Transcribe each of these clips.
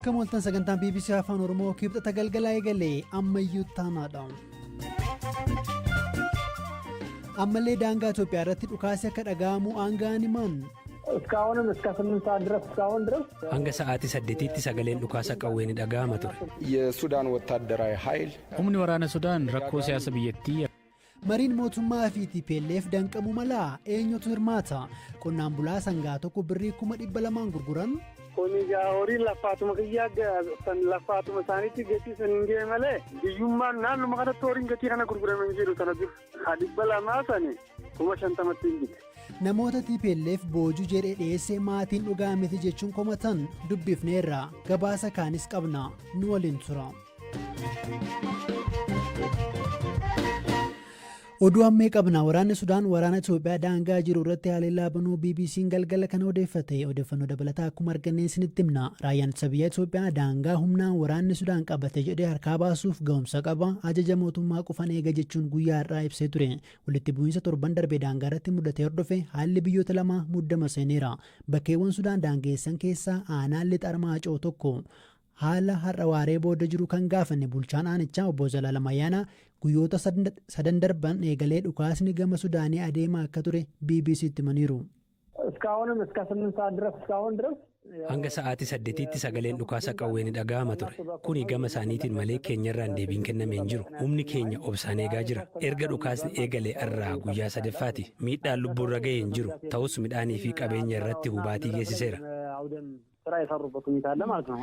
Akkam ooltan, sagantaan BBC Afaan Oromoo Kibxata galgalaa eegalee ammayyuu taanaadha. Ammallee daangaa Itoophiyaa irratti dhukaasni akka dhaga'amu aanga'aan himan. እስካሁንም እስከ 8 ሰዓት ድረስ እስካሁን ድረስ Hanga sa'aatii 8tti sagaleen dhukaasa qawwee ni dhaga'ama ture. የሱዳን ወታደራዊ ኃይል Humni waraana Sudaan rakkoo siyaasa biyyattii Mariin mootummaa fi TPLF danqamuu malaa? Eenyutu hirmaata? Qonnaan bulaa sangaa tokko birrii 200,000 gurguran. Kun egaa horiin lafaatuma kiyyaa san lafaatuma isaaniitti gatii san hin ga'e malee, biyyummaan naannuma kanatti horiin gatii kana gurgurame hin jiru sana dur. Haa, 200 sani 50,000tti hin bite. Namoota TPLF boojuu jedhee dhiyeesse maatiin dhugaa miti jechuun komatan dubbifneerra. Gabaasa kaanis qabna, nu waliin tura. Oduu ammee qabna. Waraanni Sudaan waraana Itoophiyaa daangaa jiru irratti haleellaa banuu BBC'n galgala kana odeeffate. Odeeffannoo dabalataa akkuma arganneen isinitti himna. Raayyaan ittisa biyyaa Itoophiyaa daangaa humnaan waraanni Sudaan qabate jedhee harkaa baasuuf ga'umsa qaba, ajaja mootummaa qofan eega jechuun guyyaa har'aa ibsee ture. Walitti bu'iinsa torban darbe daangaa irratti mudate hordofe haalli biyyoota lama muddama seeneera. Bakkeewwan Sudaan daangeessan keessaa aanaan Lixa Armaacoo tokko. Haala har'a waaree booda jiru kan gaafanne bulchaan aanichaa obbo Zalaalam Ayyaanaa guyyoota sadan darban eegalee dhukaasni gama Sudaanii adeemaa akka ture BBC'tti himaniiru. እስካሁንም እስከ 8 ሰዓት ድረስ እስካሁን ድረስ Hanga sa'aatii 8tti sagaleen dhukaasa qawwee ni dhaga'ama ture. Kuni gama isaaniitiin malee keenyarraan deebiin kenname hin jiru. Humni keenya obsaan eegaa jira. Erga dhukaasni eegale irraa guyyaa sadaffaati. Miidhaan lubbuurra ga'e hin jiru. Ta'us midhaanii fi qabeenya irratti hubaatii geessiseera. አውደም ስራ የሰሩበት ሁኔታ አለ ማለት ነው።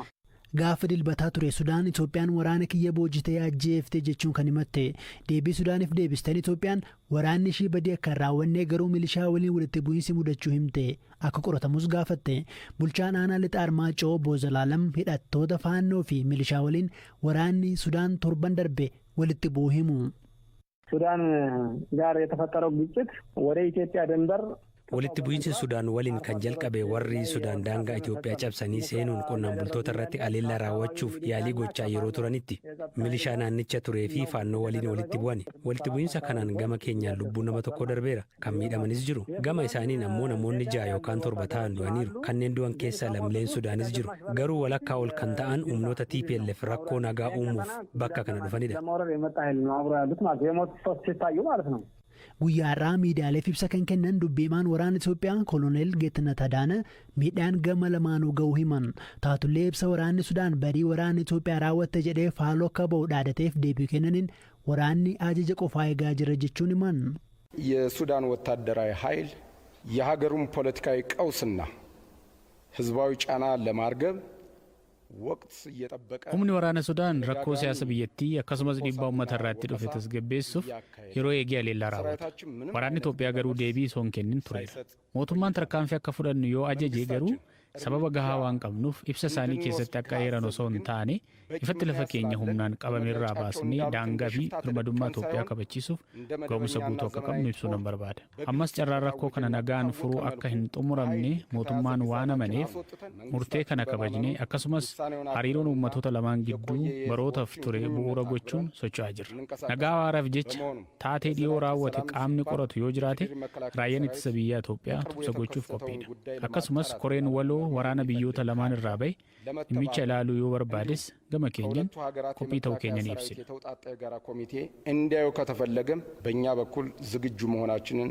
Gaafa Dilbataa ture Sudaan Itoophiyaan waraana kiyya boojitee ajjeefte jechuun kan himatte. Deebii Sudaaniif deebisteen Itoophiyaan waraanni ishii badii akka hin raawwannee, garuu milishaa waliin walitti bu'iinsi mudachuu himte, akka qoratamus gaafatte. Bulchaan aanaa Lixa Armaacoo obbo Zalaalam hidhattoota Faannoo fi milishaa waliin waraanni Sudaan torban darbe walitti bu'uu himu. ሱዳን ጋር የተፈጠረው ግጭት ወደ ኢትዮጵያ ድንበር Walitti bu'iinsi Sudaan waliin kan jalqabe warri Sudaan daangaa Itoophiyaa cabsanii seenuun qonnaan bultoota irratti haleellaa raawwachuuf yaalii gochaa yeroo turanitti milishaa naannicha turee fi Faannoo waliin walitti bu'ani. Walitti bu'iinsa kanaan gama keenyaan lubbuun nama tokko darbeera. Kan miidhamanis jiru. Gama isaaniin ammoo namoonni ja'a yookaan torba ta'an du'aniiru. Kanneen du'an keessaa lammiileen Sudaanis jiru. Garuu walakkaa ol kan ta'an humnoota TPLF rakkoo nagaa uumuuf bakka kana dhufanidha. ለመውረር የመጣ ኃይል ነው አብሮ ያሉት ማለት ነው። የሞቱ ሰዎች ሲታዩ ማለት ነው። Guyyaa har'aa miidiyaaleef ibsa kan kennan dubbiimaan waraana Itoophiyaa Koloneel Geetnet Adaane miidhaan gama lamaanuu ga'uu himan. Taatullee ibsa waraanni Sudaan badii waraanni Itoophiyaa raawwatte jedhee faaloo akka ba'u dhaadateef deebii kennaniin waraanni ajaja qofaa eegaa jira jechuun himan. የሱዳን ወታደራዊ ኃይል የሀገሩን ፖለቲካዊ ቀውስና ህዝባዊ ጫና ለማርገብ ወቅት እየጠበቀ Humni waraana Sudaan rakkoo siyaasa biyyattii akkasumas dhiibbaa uummata irratti dhufe tasgabbeessuuf yeroo eegee haleellaa raawwata. Waraanni Itoophiyaa garuu deebii osoo hin kennin tureera. Mootummaan tarkaanfii akka fudhannu yoo ajaje garuu sababa gahaa waan qabnuuf ibsa isaanii keessatti akka eeran osoo hin taane ifatti lafa keenya humnaan qabamerraa baasnee daangaa fi birmadummaa Itoophiyaa kabachiisuuf ga'umsa guutuu akka qabnu ibsuu nan barbaada. Ammas carraan rakkoo kana nagaan furuu akka hin xumuramne mootummaan waan amaneef murtee kana kabajnee, akkasumas hariiroon uummatoota lamaan gidduu barootaaf ture bu'uura gochuun socho'aa jirra. Nagaa waaraaf jecha taatee dhiyoo raawwate qaamni qoratu yoo jiraate raayyaan ittisa biyyaa Itoophiyaa tumsa gochuuf qophiidha. Akkasumas koreen waloo waraana biyyoota lamaan irraa bahe dhimmicha ilaaluu yoo barbaades gama keenyan qophii ta'uu keenya ni ibsina. የተውጣጣ የጋራ ኮሚቴ እንዲያዩ ከተፈለገም በእኛ በኩል ዝግጁ መሆናችንን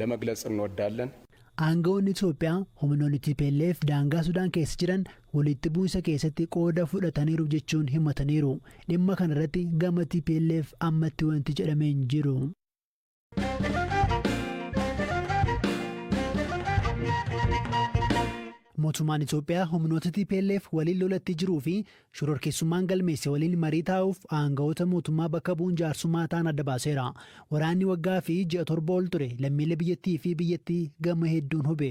ለመግለጽ እንወዳለን። Aangawoonni Itoophiyaa humnoonni TPLF daangaa Sudaan keessa jiran walitti bu'insa keessatti qooda fudhataniiru jechuun himataniiru. Dhimma kana irratti gama TPLF ammatti wanti jedhamee hin jiru. Mootummaan Itoophiyaa humnoota TPLF waliin lolatti jiruu fi shororkeessummaan galmeesse waliin marii taa'uuf aangawoota mootummaa bakka bu'uun jaarsummaa ta'an adda baaseera. Waraanni waggaa fi ji'a 7 ol ture lammiilee biyyattii fi biyyattii gama hedduun hube.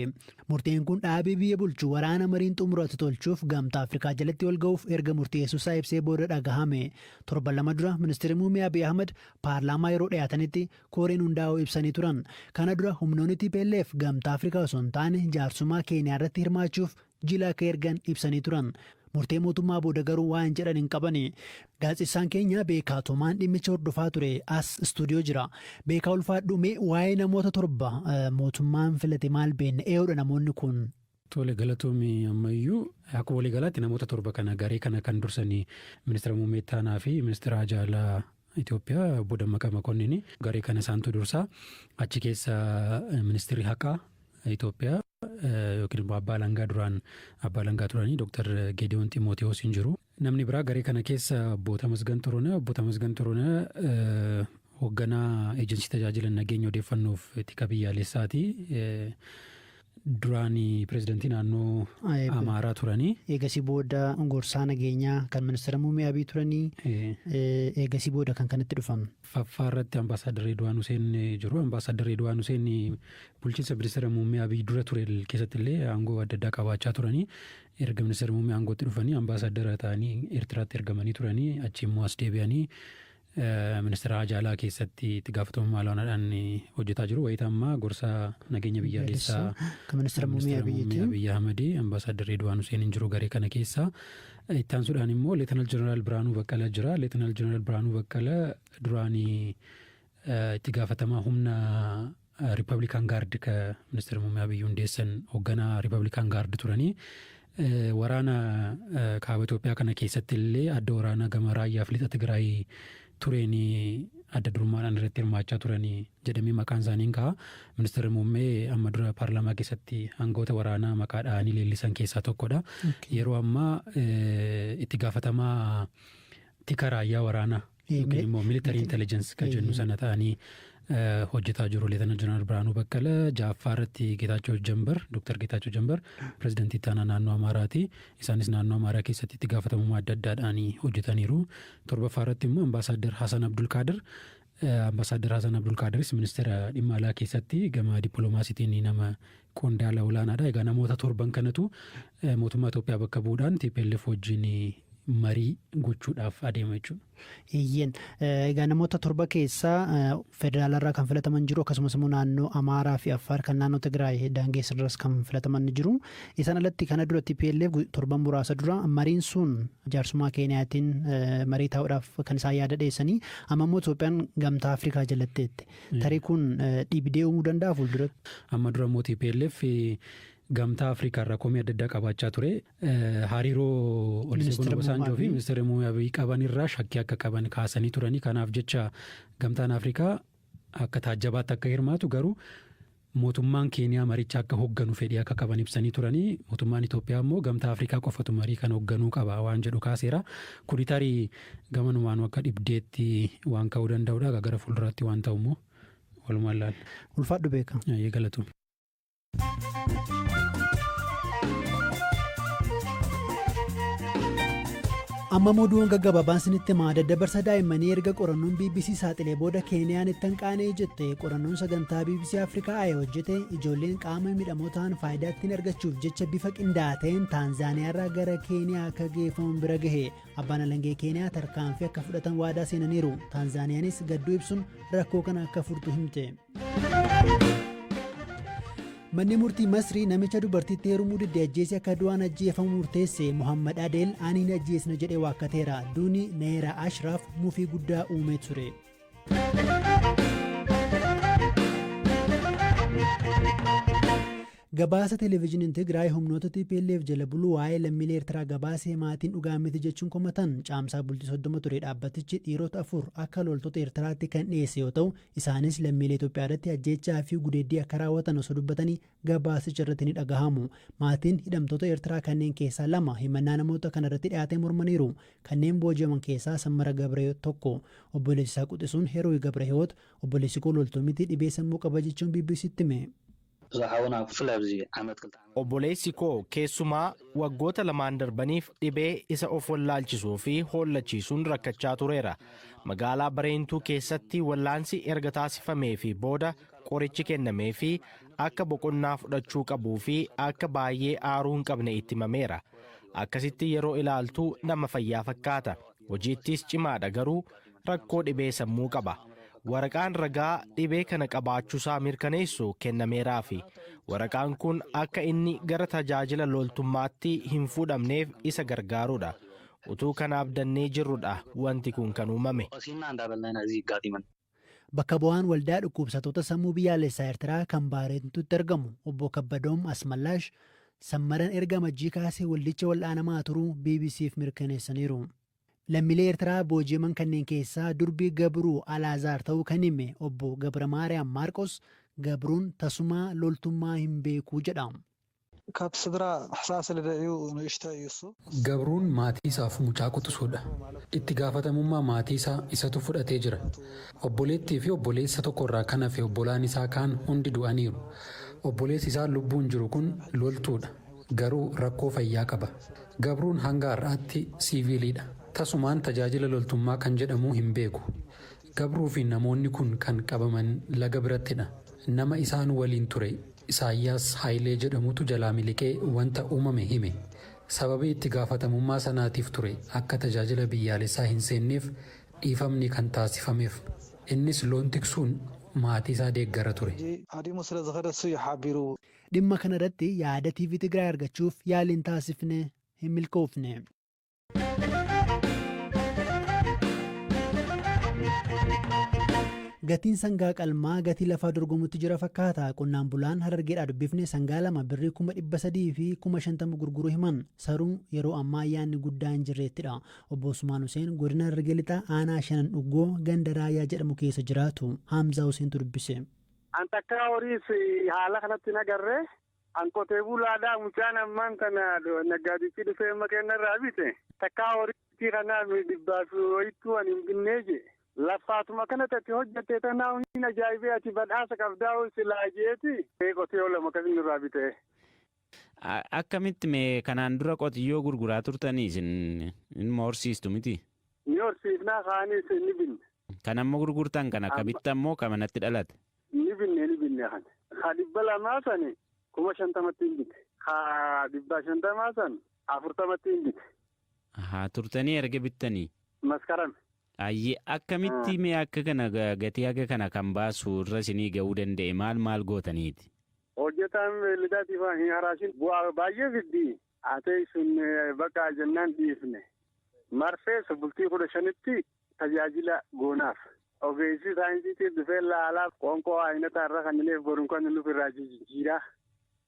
Murteen kun dhaabii biyya bulchu waraana mariin xumuratu tolchuuf Gamtaa Afrikaa jalatti wal ga'uuf erga murteessuusaa ibsee booda dhagahame. Torban 2 dura Ministeerri Muummee Abiy Ahmad paarlaamaa yeroo dhiyaatanitti kooreen hundaa'uu ibsanii turan. Kana dura humnoonni TPLF Gamtaa Afrikaa osoo hin taane jaarsummaa Keeniyaa irratti hirmaachuuf jila akka ergan ibsanii turan. Murtee mootummaa booda garuu waan jedhan hin qabani. Gaazexeessaan keenya Beekaa Tomaan dhimmicha hordofaa ture as istuudiyoo jira. Beekaa, ulfaadhu. Mee waa'ee namoota torba mootummaan filate maal beekna? Eeyoodha namoonni kun? Tole, galatoomii. Ammayyuu akkuma waliigalaatti namoota torba kana, garee kana kan dursanii ministeera muummee ittaanaa fi ministeera haajaa Itoophiyaa obbo Dammaqaa Mokonnin, garee kana isaantu dursaa. Achi keessa ministeerri haqaa Itoophiyaa yookiin immoo abbaa alangaa, duraan abbaa alangaa turanii, Dr. Geediyoon Ximootiyoos hin jiru. Namni biraa garee kana keessa obbo Tamasgan Xurunee. Obbo Tamasgan Xurunee hoogganaa eejensii tajaajila nageenya odeeffannoof tika biyyaalessaati. Duraan pirezidantii naannoo Amaaraa turanii. Eegasii booda gorsaa nageenyaa kan ministeera muummee Abiy turanii. Eegasii booda kan kanatti dhufan. Faffaa irratti Ambaasaadar Reedwaan Huseen jiru. Ambaasaadar Reedwaan Huseen bulchiinsa ministeera muummee Abiy dura ture keessatti illee aangoo adda addaa qabaachaa turanii. Erga ministeera muummee aangootti dhufanii ambaasaadara ta'anii Eertiraatti ergamanii turanii, achi immoo as deebi'anii ministeera haajaa alaa keessatti itti gaafatamummaa olaanaadhaan hojjetaa jiru. Wayita ammaa gorsaa nageenya biyyaalessaa kan ministeera muummee Abiyyiiti. Abiy Ahmad Ambaasaadar Reedwaan Huseen hin jiru garee kana keessa. Itti aansuudhaan immoo Leetanaal Jeneraal Biraanuu Baqqalaa jira. Leetanaal Jeneraal Biraanuu Baqqalaa duraanii itti gaafatamaa humna Republican Guard ka ministeera muummee Abiy hundeessan, hoogganaa Republican Guard turanii. Waraana kaaba Itoophiyaa kana keessatti illee adda waraanaa gama raayyaa fi lixa Tigraay tureen adda durummaadhaan irratti hirmaachaa turanii jedhamee maqaan isaanii ka'a. Ministeerri muummee amma dura paarlaamaa keessatti aangoota waraanaa maqaa dhahanii leellisan keessaa tokkodha. Yeroo ammaa itti gaafatamaa tika raayyaa waraanaa yookiin immoo military intelligence kan jennu sana ta'anii hojjetaa jiru. Leetana Jeneraal Biraanuu Baqqala. Ja'affaa irratti Geetaachoo Jambar, Dr. Geetaachoo Jambar, pirezidantii ittaanaa naannoo Amaaraati. Isaanis naannoo Amaaraa keessatti itti gaafatamummaa adda addaadhaan hojjetaniiru. Torbaffaa irratti immoo Ambaasaadar Hasan Abdulkaadir. Ambaasaadar Hasan Abdulkaadiris ministeera dhimma alaa keessatti gama dippiloomaasiitiin nama qondaala olaanaadha. Egaa namoota torban kanatu mootummaa Itoophiyaa bakka bu'uudhaan TPLF wajjin marii gochuudhaaf adeema jechuudha. Iyyeen, egaa namoota torba keessaa federaalarraa kan filataman jiru, akkasumas immoo naannoo Amaaraa fi Affaar kan naannoo Tigraay daangeessarras kan filataman ni jiru. Isaan alatti kana dura TPLF torban muraasa dura mariin sun jaarsummaa Keeniyaatiin marii taa'uudhaaf kan isaan yaada dhiyeessanii, amma immoo Itoophiyaan Gamtaa Afrikaa jalatteetti. Tarii kun dhibdee uumuu danda'a fuulduratti? Amma dura immoo TPLF Gamtaa Afrikaa irraa komii adda addaa qabaachaa ture. Hariiroo Olusegun Obasanjoo fi ministeera muummee Abiy qaban irraa shakkii akka qaban kaasanii turanii. Kanaaf jecha Gamtaan Afrikaa akka taajjabaatti akka hirmaatu, garuu mootummaan Keeniyaa maricha akka hoogganu fedhii akka qaban ibsanii turanii. Mootummaan Itoophiyaa immoo Gamtaa Afrikaa qofatu marii kan hoogganuu qaba waan jedhu kaaseera. Kuni tarii gamanumaan akka dhibdeetti waan ka'uu danda'udha. Gara fuulduraatti waan ta'u immoo walumaan laalla. Ulfaadhu, beeka. Galatu. Amma oduun gaggabaabaan sinitti himaa. Daddabarsa daa'immanii erga qorannoon BBC saaxilee booda Keeniyaan itti hanqaanee jette. Qorannoon sagantaa BBC Afrikaa Eye hojjete ijoolleen qaama miidhamoo ta'an faayidaa ittiin argachuuf jecha bifa qindaa'aa ta'een Taanzaaniyaarraa gara Keeniyaa akka geeffaman bira gahe. Abbaan alangee Keeniyaa tarkaanfii akka fudhatan waadaa seenaniiru. Taanzaaniyaanis gadduu ibsuun rakkoo kana akka furtu himte. Manni murtii Masrii namicha dubartiitti heerumuu didde ajjeese akka du'aan ajjeefamu murteesse. Muhammad Adeel ani hin ajjeesne jedhee waakkateera. Duuni Neera Ashraaf mufii guddaa uumee ture. Gabaasa Televezyiiniin Tigraay humnoota TPLF jala buluu waa'ee lammiilee Eertiraa gabaasee maatiin dhugaa miti jechuun komatan. Caamsaa bultii 30 ture dhaabbatichi dhiirota afur akka loltoota Eertiraatti kan dhiyeesse yoo ta'u, isaanis lammiilee Itoophiyaa irratti ajjeechaa fi gudeeddii akka raawwatan osoo dubbatanii gabaasicha irratti ni dhagahamu. Maatiin hidhamtoota Eertiraa kanneen keessaa lama himannaa namoota kana irratti dhiyaatee mormaniiru. Kanneen booji'aman keessaa Sammara Gabree tokko. Obboleessi isaa quxisuun Heruuy Gabrehiwoot "Obboleessi koo loltuu miti, dhibee sammuu qaba" jechuun BBCtti hime. Obboleessi koo keessumaa waggoota 2n darbaniif dhibee isa of wallaalchisuu fi hollachiisuun rakkachaa tureera. Magaalaa Bareentuu keessatti wallaansi erga taasifamee fi booda qorichi kennamee fi akka boqonnaa fudhachuu qabuu fi akka baay'ee aaruu hin qabne itti himameera. Akkasitti yeroo ilaaltu nama fayyaa fakkaata. Hojiittis cimaadha, garuu rakkoo dhibee sammuu qaba. Waraqaan ragaa dhibee kana qabaachuusaa mirkaneessu kennameeraafi. Waraqaan kun akka inni gara tajaajila loltummaatti hin fuudhamneef isa gargaarudha. Utuu kana abdannee jirrudha wanti kun kan uumame. Bakka bu'aan waldaa dhukkubsattoota sammuu biyyaalessaa Eertiraa kan Baareentuutti argamu obbo Kabbadoom Asmallaash Sammaran erga Amajjii kaasee waldicha wal'aanamaa turuu BBCf mirkaneessaniiru. Lammiilee Eertiraa booji'aman kanneen keessaa durbi Gabruu Alaazaar ta'uu kan hime obbo Gabra Maariyaam Maarqos, Gabruun tasumaa loltummaa hin beekuu jedha. ካብ ስድራ ሕሳስ ልደ እዩ ንእሽቶ እዩ እሱ። Gabruun maatii isaaf mucaa quxisuudha. Itti gaafatamummaa maatii isaa isatu fudhatee jira. Obboleettii fi obboleessa tokko irraa kan hafe obbolaan isaa kaan hundi du'aniiru. Obboleessi isaa lubbuun jiru kun loltuudha. Garuu rakkoo fayyaa qaba. Gabruun hanga har'aatti siiviiliidha. Tasumaan tajaajila loltummaa kan jedhamu hin beeku. Gabruu fi namoonni kun kan qabaman laga birattidha. Nama isaan waliin ture Isaayyaas Haayilee jedhamutu jalaa miliqee wanta uumame hime. Sababii itti gaafatamummaa sanaatiif ture akka tajaajila biyyaalessaa hin seenneef dhiifamni kan taasifameef. Innis loon tiksuun maatii isaa deeggara ture. ሃዲሙ ስለ ዝኸደ እሱ እዩ ሓቢሩ። Dhimma kana irratti yaada TV Tigraay argachuuf yaaliin taasifne hin milkoofne. Gatiin sangaa qalmaa gatii lafaa dorgomutti jira fakkaata. Qonnaan bulaan Harargeedhaa dubbifne sangaa lama birrii 350,000 gurguruu himan. Saruun yeroo ammaa ayyaanni guddaa hin jirreettidha. Obbo Usmaan Huseen godina Harargee Lixaa aanaa Shanan Dhuggoo ganda Raayyaa jedhamu keessa jiraatu. Haamzaa Huseentu dubbise. An takkaa horiis haala kanatti hin agarree. An qotee bulaadhaa, mucaan ammaan kana naggaadichi dhufee makeenna bite. Takkaa horii kanaa dhibbaa fi wayittuu ani hin binnee je. Laffaatuma kanatti ati hojjatte tanaa hin ajaa'ibee, ati badhaasa qabdaa silaa jeeti. Qotee lama akkasii nurraa bite. Akkamitti mee kanaan dura qotiyyoo gurguraa turtanii isin ilma horsiistu miti? Ni horsiifnaa, kaanis ni binne. Kan amma gurgurtan kana kamitti ammoo ka manatti dhalate? Ni binne, ni binne kana. Ka 200 sani 50,000tti hin bite. Ka 150 san 40tti hin bite. Haa, turtanii erga bittanii? Maskarame. Ayyee, akkamitti mee akka kana gatii haga kana kan baasu irra isinii ga'uu danda'e, maal maal gootaniiti? Hojjetaan beelladaatiif hin haraashin bu'aa baay'ee fiddi. Atee sun bakka jennaan dhiifne. Marfees bultii 15tti tajaajila goonaaf. Ogeessi saayinsiitiif dhufee laalaa qoonqoo ayinata irra kanneen boruun kan nuuf irraa jijjiiraa.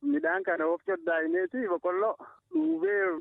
Midhaan kana oofcoo daa'ineeti boqqolloo dhuubee.